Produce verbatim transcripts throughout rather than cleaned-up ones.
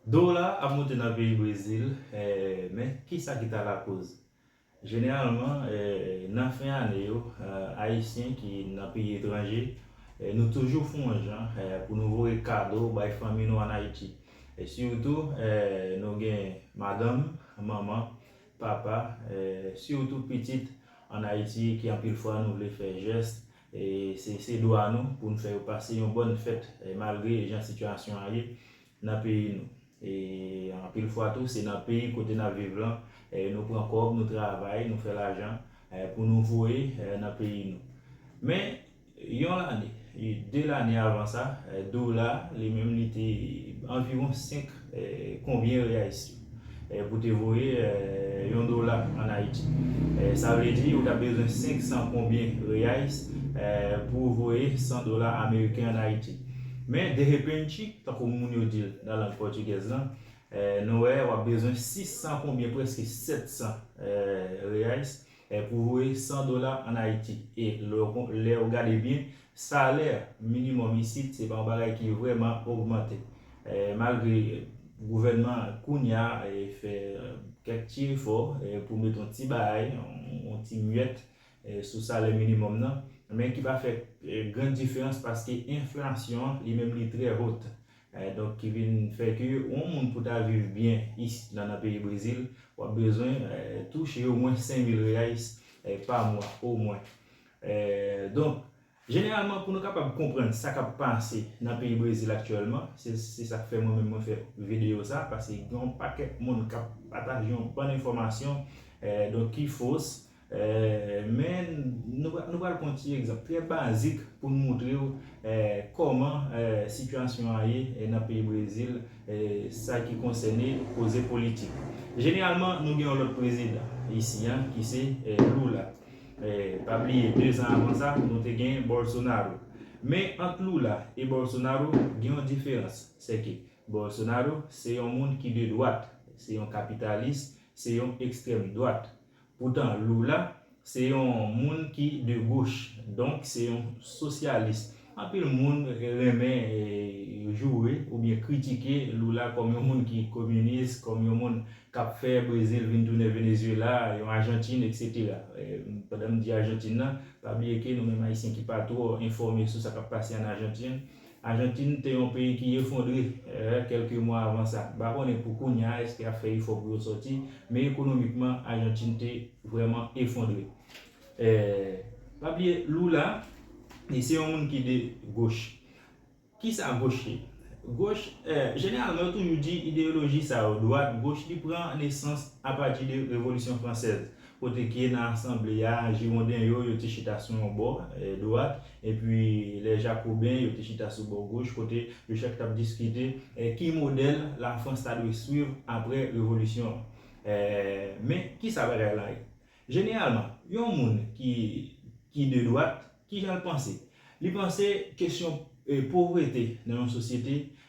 Dola ap monte nan peyi Brezil, eh, men kisa ki ta lakoz? Jeneralman, eh, nan fen ane yo, eh, Ayisyen ki nan peyi etranje, eh, nou toujou fè yon jan, eh, pou nou voye kado bay fanmi nou ann Ayiti. E sitou, eh, nou gen madanm, manman, papa, eh, sitou pitit ann Ayiti ki anpil fwa nou vle fè jès, e se, se dwa nou pou n fè yo pase yon bòn fèt, eh, malgre jan sitiyasyon an ye nan peyi nou. E anpil fwa tou, se nan peyi kote n ap viv lan, eh, nou pran kòb, nou travay, nou fè lajan, eh, pou nou voye, eh, nan peyi nou. Men, yon lane, de lane avan sa, eh, dola, li menm, li te anviwon senk, eh, konbyen reyais yo, eh, pou te voye, eh, yon dola ann Ayiti. Eh, sa vle di, ou ta bezwen senk san konbyen reyais, eh, pou voye san dola ameriken ann Ayiti. Men, de repente, tankou moun yo di l nan lang pòtigèz lan, eh, nou wè w ap bezwen sis san konbyen, prèske sèt san, eh, reyais, eh, pou voye san dola ann Ayiti. E lè w kon-, lè w gade byen, salè minimòm isit, se pa yon bagay ki vrèman ogmante. Eh, malgre gouvènman kounye a, eh, fè, eh, kèk ti efò, eh, pou mete yon ti bagay, yon, yon ti myèt, eh, sou salè minimòm nan, men ki pa fè, eh, gran diferans paske enflasyon an, li menm, li trè wot. Eh, donk, ki vin fè ke yon moun pou ta viv byen isit nan, nan peyi Brezil, w ap bezwen, eh, touche omwen senk mil reyais, eh, pa mwa, omwen. Eh, donk, jeneralman, pou nou kapab konprann sa k ap pase nan peyi Brezil aktyèlman, se, se sa k fè mwen menm mwen fè videyo sa, paske gen yon pakèt moun k ap pataje yon bann enfòmasyon, eh, donk ki fos, eh, men nou, nou pral pran ti egzanp trè bazik pou n montre w, eh, kòman, eh, sitiyasyon an ye, eh, nan peyi Brezil, eh, sa ki konsène koze politik. Jeneralman, nou gen yon lòt prezidan isi a, ki se, eh, Lula. Eh, pa bliye, de zan avan sa, nou te gen Bolsonaro. Men ant Lula e Bolsonaro, gen yon diferans. Se ke Bolsonaro se yon moun ki de dwat, se yon kapitalis, se yon ekstrèm dwat. Poutan, Lula se yon moun ki de goch, donk se yon sosyalis. Anpil moun renmen, eh, joure oubyen kritike Lula kòm yon moun ki kominis, kòm yon moun k ap fè Brezil vin tounen Venezuela, yon Ajantin, etsetera. Eh, pandan m di Ajantin nan, pa bliye ke nou menm Ayisyen ki pa twò enfòme sou sa k ap pase ann Ajantin, Ajantin te yon peyi ki efondre, eh, kèlke mwa avan sa. M pa konnen pou kounye a, èske y ap fè efò pou yo sòti, men ekonomikman, Ajantin te vrèman efondre. Eh, pa bliye, Lula, li se yon moun ki de goch. Kisa goch ye? Goch, eh, jeneralman, yo toujou di ideyoloji sa yo, dwat, goch, li pran nesans apati de Revolisyon Fransèz. Kote ke nan asanble a, Jiwonden yo, yo te chita sou yon bò, eh, dwat, epi lè Jakoben, yo te chita sou bò goch, kote yo chak t ap diskite, eh, ki modèl Lafrans ta dwe swiv apre revolisyon an. Eh, men, kisa bagay la ye? Jeneralman, yon moun ki, ki de dwat, kijan l panse? Li panse kesyon, eh, povrete nan yon sosyete,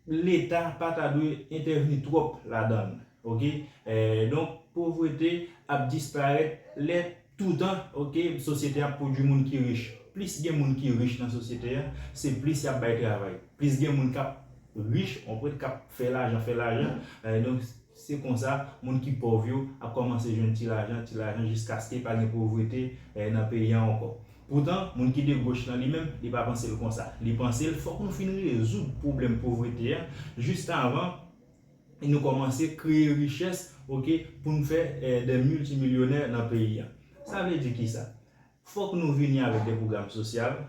Leta pa ta dwe entèvni twòp ladan l, oke? Eh, donk, povrete ap disparèt lè toutan, oke, sosyete ap pwodui moun ki rich. Plis gen moun ki rich nan sosyete a, se plis y ap bay travay. Plis gen moun k ap rich, on pwet k ap fè lajan, fè lajan. Eh, donk, se konsa, moun ki pòv yo ap kòmanse jwenn ti lajan, ti lajan, jiskaske pa gen povrete, eh, nan peyi a ankò. Poutan, moun ki de goch lan li menm, li pa panse l konsa. Li panse l fòk nou fin rezoud pwoblèm povrete a, jis avan nou kòmanse kreye richès, oke, pou n fè, eh, de miltimilyonè nan peyi a. Sa vle di kisa? Fòk nou vini avèk de pwogram sosyal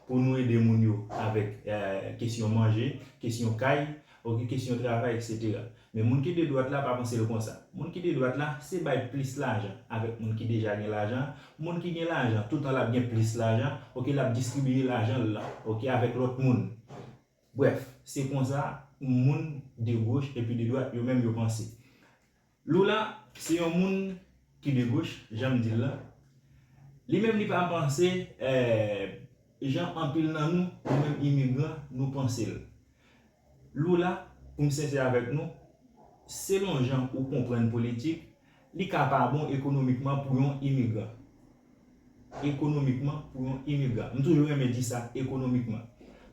pou nou ede moun yo avèk, eh, kesyon manje, kesyon kay, oke, kesyon travay, etsetera. Men moun ki de dwat la pa panse l konsa. Moun ki de dwat la, se bay plis lajan avèk moun ki deja gen lajan. Moun ki gen lajan, toutan l ap gen plis lajan, oke, l ap distribiye lajan l lan, oke, avèk lòt moun. Brèf, se konsa moun de goch epi de dwat yo menm yo panse. Lula se yon moun ki de goch, jan m di l lan. Li menm li pa panse, eh, jan anpil nan nou, nou menm imigran, nou panse l. Lula, pou m sensè avèk nou, selon jan ou konprann politik, li ka pa bon ekonomikman pou yon imigran. Ekonomikman pou yon imigran. M toujou renmen di sa, ekonomikman.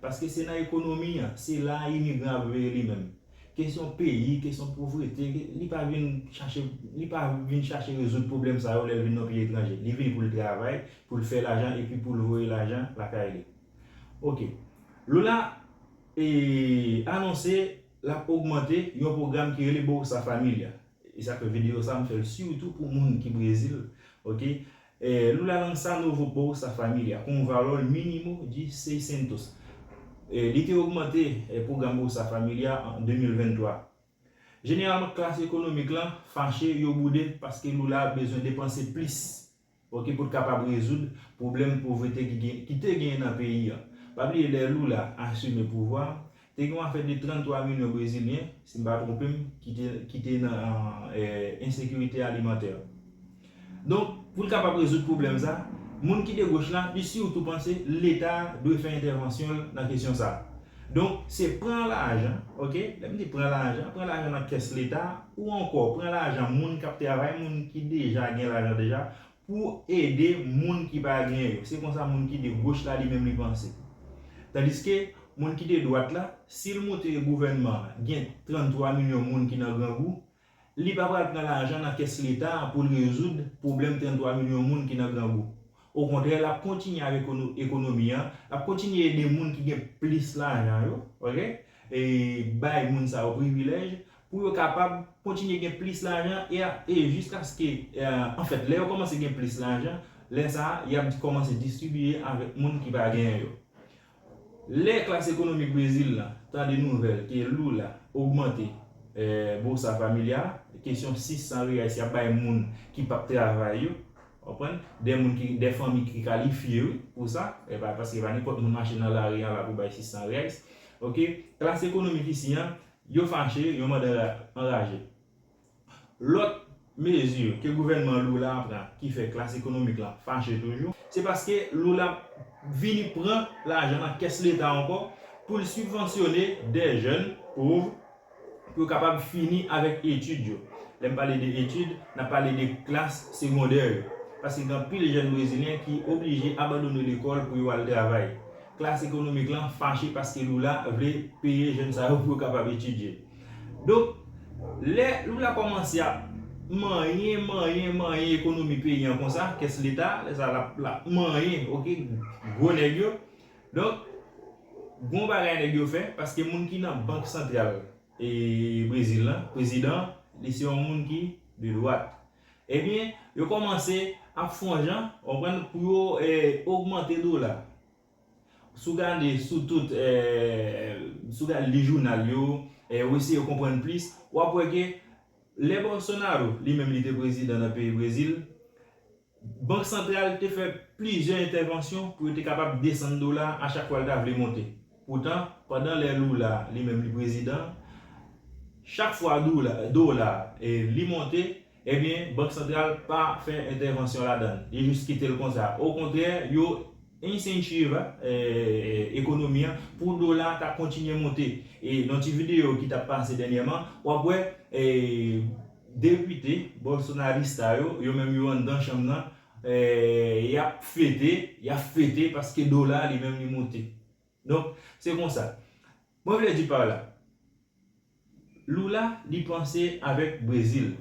Paske se nan ekonomi an, se la a imigran ap veye li menm. kesyon peyi, kesyon povrete, li pa vin chache, li pa vin chache rezoud pwoblèm sa yo lè l vin nan peyi etranje. Li vini pou l travay, pou l fè lajan epi pou l voye lajan lakay li. Ok. Lula e, anonse l ap ogmante yon pwogram ki rele Bolsa Família. E sa fè videyo sa m fè l sitou pou moun ki Brezil. Ok. E, Lula lansa novo Bolsa Família com um valor mínimo de seiscentos. E, li te ogmante e, pwogram Bolsa Família an de mil venntwa. Jeneralman, klas ekonomik lan fache, yo boude paske Lula bezwen depanse plis, ok, pou l kapab rezoud pwoblèm povrete ki, gen, ki te genyen nan peyi a. Pa bliye, lè Lula asime pouvwa, te gen yon afè de tranntwa milyon Brezilyen, si m pa twonpe m, ki te, ki te nan e, ensekirite alimantè. Donk, pou l kapab rezoud pwoblèm sa, moun ki de goch la, li sitou panse Leta dwe fè entèvansyon l nan kesyon sa. Donk, se pran lajan, ok? Lè m di pran lajan, pran lajan nan kès Leta, ou ankò pran lajan moun k ap travay, moun ki deja gen lajan deja, pou ede moun ki pa genyen yo. Se konsa moun ki de goch la, li menm li panse. Tandiske, moun ki de dwat la, si l montre gouvènman an gen tranntwa milyon moun ki nan grangou, li pa pral pran lajan nan kès Leta pou l rezoud pwoblèm tranntwa milyon moun ki nan grangou. Okontrè, l ap kontinye avèk ekono-, ekonomi an, l ap kontinye ede moun ki gen plis lajan yo, ok? E bay moun sa yo privilèj pou yo kapab kontinye gen plis lajan e, e jiskaske, e, anfèt, lè yo kòmanse gen plis lajan, lè sa a, y ap kòmanse distribiye avèk moun ki pa genyen yo. Lè klas ekonomik Brezil la tande nouvèl ke Lula ogmante e, Bolsa Família, kesyon sis san reais y ap bay moun ki p ap travay yo, w konprann? De moun ki, de fanmi ki kalifye, wi, pou sa, e pa, paske pa nenpòt moun mache nan lari a la pou bay sis san reais. Ok, klas ekonomik isi an, yo fache, yo mande anra-, anraje. Lòt mezi ke gouvènman Lula an pran ki fè klas ekonomik lan fache toujou, se paske Lula vini pran lajan nan kès Leta ankò pou l sibvansyone de jèn pòv pou yo kapab fini avèk etid yo. Lè m pale de etid, n ap pale de klas segondè yo. Paske gen anpil jèn brezilyen ki oblije abandone lekòl pou yo al travay. Klas ekonomik lan fache paske Lula vle peye jèn sa yo pou yo kapab etidye. Donk, lè Lula kòmanse ap manyen, manyen, manyen ekonomi peyi an konsa, kès Leta, lè sa l ap, l ap manyen, ok, gwo nèg yo. Donk, gon bagay nèg yo fè, paske moun ki nan Bank Santral e Brezil lan, prezidan, li se yon moun ki de dwat. Ebyen, yo kòmanse ap fè yon jan, w konprann, pou yo e, ogmante dola. Si w gade sou tout, e, si w gade li jounal yo, e, ou eseye konprann plis, w ap wè ke lè Bolsonaro, li menm li te prezidan nan peyi Brezil, Bank Santral te fè plizyè entèvansyon pou yo te kapab desann dola a chak fwa l ta vle monte. Poutan, pandan lè Lula, li menm li prezidan, chak fwa dola, dola, e, li monte, ebyen, Bank Santral pa fè entèvansyon ladan l. Li jis kite l konsa. Okontrè, yo incentive, e, ekonomi an pou dola ta kontinye monte. E nan ti videyo ki t ap pase dènyèman, w ap wè, e, depite bolsonarista yo, yo menm yo anndan chanm nan, e, y ap fete, y ap fete paske dola li menm li monte. Donk, se konsa. Mwen vle di pa la, Lula, li panse avèk Brezil.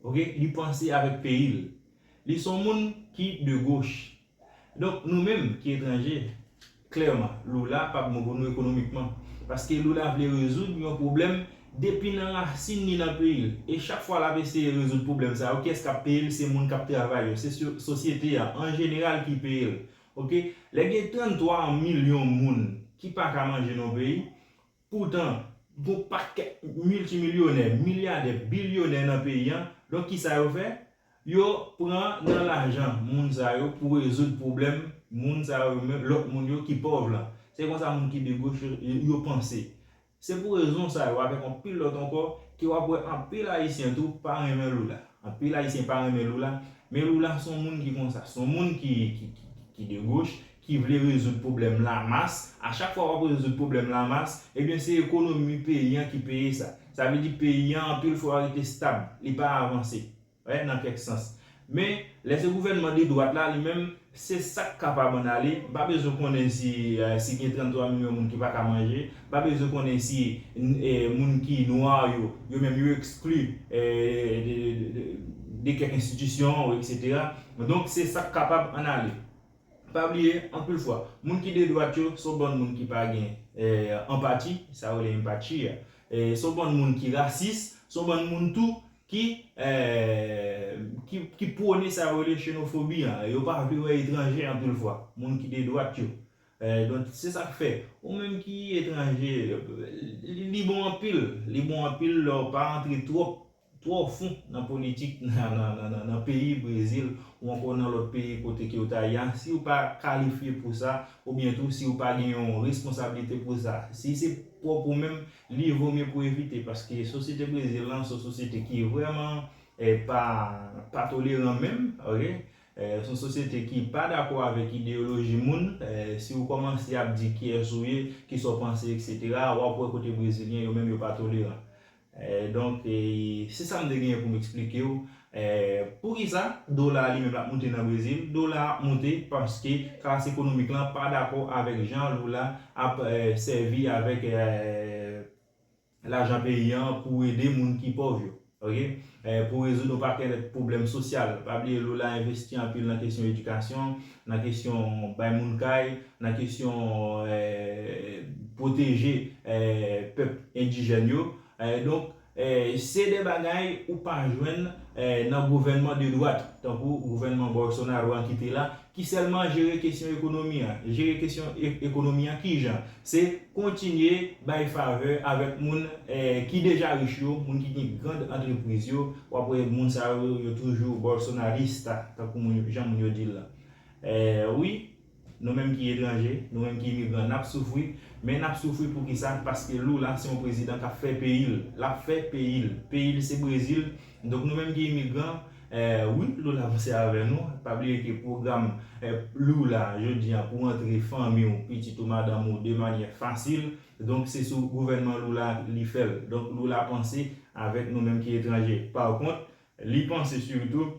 Ok? Li panse avèk peyi l. Li se yon moun ki de goch. Donk, nou menm ki etranje, klèman, Lula p ap bon pou nou ekonomikman. Paske Lula vle rezoud yon pwoblèm depi nan rasin li nan peyi l. E chak fwa l ap eseye rezoud pwoblèm sa yo, kiyès k ap peye l? Se moun k ap travay yo. Se so-, sosyete a, an jeneral, ki peye l. Ok? Lè gen tranntwa milyon moun ki pa ka manje nan peyi, poutan, gon pakèt miltimilyonè, milyadè, bilyonè nan peyi an. Donk, kisa yo fè? Yo pran nan lajan moun sa yo pou rezoud pwoblèm moun sa yo menm, lòt moun yo ki pòv lan. Se konsa moun ki de goch yo, yo panse. Se pou rezon sa yo, avèk anpil lòt ankò, ke w ap wè anpil Ayisyen tou pa renmen Lula. Anpil Ayisyen pa renmen Lula, men Lula se yon moun ki konsa. Se yon moun ki, ki, ki, ki de goch, ki vle rezoud pwoblèm lamas. A chak fwa w ap rezoud pwoblèm lamas, ebyen, se ekonomi peyi an ki peye sa. Sa vle di peyi an, anpil fwa, rete stab, li pa avanse. Wè, nan kèk sans. Men, lè se gouvènman de dwat la, li menm, se sa k kapab ann ale. M pa bezwen konnen si, eh, si gen tranntwa milyon moun ki pa ka manje. M pa bezwen konnen si, eh, moun ki nwa yo, yo menm yo ekskli, eh, de, de, de, de, de kèk enstitisyon, etsetera. Donk, se sa k kapab ann ale. Pa bliye, anpil fwa, moun ki de dwat yo, se yon bann moun ki pa gen, eh, anpati, sa yo rele enpati a. Eh, se yon bann moun ki rasis, se yon bann moun tou ki, eh, ki, ki pwone sa yo rele xenofobi an. Yo pa vle wè etranje anpil fwa, moun ki de dwat yo. Eh, donk, se sa k fè, ou menm ki etranje, li, li bon anpil, li bon anpil lè w pa antre twòp twò fon nan politik nan, nan, nan, nan, nan peyi Brezil ou ankò nan lòt peyi kote ke w ta ye a, si w pa kalifye pou sa, oubyen tou si w pa gen yon responsablite pou sa. Si se pwòp ou menm, li vo mye pou evite, paske sosyete Brezil lan se yon sosyete ki vrèman, eh, pa, pa toleran menm, ok? Eh, se yon sosyete ki pa dakò avèk ideyoloji moun. Eh, si w kòmanse ap di kiyès ou ye, kisa w panse, etsetera, w ap wè kote Brezilyen yo menm yo pa toleran. Eh, donk, eh, se sa m te genyen pou m eksplike w. Eh, poukisa dola a li menm l ap moute nan Brezil? Dola a ap moute paske klas ekonomik lan pa dakò avèk jan Lula ap, eh, sèvi avèk, eh, lajan peyi an pou ede moun ki pòv yo. Ok? Eh, pou rezoud yon pakèt pwoblèm sosyal. Pa bliye, Lula envesti anpil nan kesyon edikasyon, nan kesyon bay moun kay, nan kesyon, eh, pwoteje, eh, pèp endijèn yo. Eh, donk, eh, se de bagay ou pa jwenn, eh, nan gouvènman de dwat, tankou gouvènman Bolsonaro an ki te la, ki sèlman jere kesyon ekonomi an. Jere kesyon e-, ekonomi an ki jan? Se kontinye bay favè avèk moun, eh, ki deja rich yo, moun ki gen grand antrepriz yo. W ap wè moun sa yo, yo toujou bolsonarista, tankou moun, jan moun yo di l la. Eh, wi, nou menm ki etranje, nou menm ki imigran, n ap soufri. Men n ap soufri poukisa? Paske Lula se yon prezidan k ap fè peyi l. L ap fè peyi l. Peyi l se Brezil. Donk nou menm ki imigran, eh, wi, Lula panse avè nou. Pa bliye ke pwogram, eh, Lula, jodi a, pou antre fanmi w, pitit ou, madanm ou, de manyè fasil. Donk se sou gouvènman Lula li fè l. Donk Lula panse avèk nou menm ki etranje. Pa kont, li panse sitou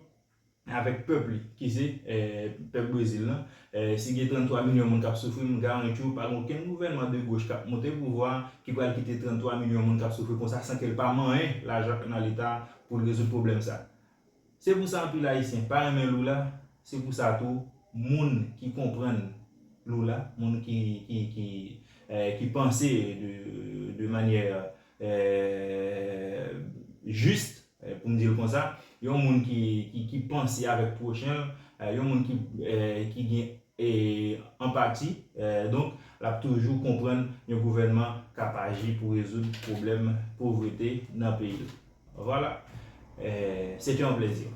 avèk pèp li, ki se, eh, pèp Brezil lan. Eh, si gen tranntwa milyon moun k ap soufri, m garanti w pa gen okenn gouvènman de goch k ap monte pouvwa ki pral kite tranntwa milyon moun k ap soufri konsa san ke l pa manyen lajan nan Leta pou l rezoud pwoblèm sa. Se pou sa anpil Ayisyen pa renmen Lula, se pou sa tou moun ki konprann Lula, moun ki, ki, ki, eh, ki panse de, de manyè, eh, jis, eh, pou m di l konsa, yon moun ki, ki, ki panse avèk pwochen l, eh, yon moun ki, eh, ki gen, eh, anpati, eh, donk, l ap toujou konprann yon gouvènman k ap aji pou rezoud pwoblèm povrete nan peyi l. Vwala. Eh, se te yon plezi.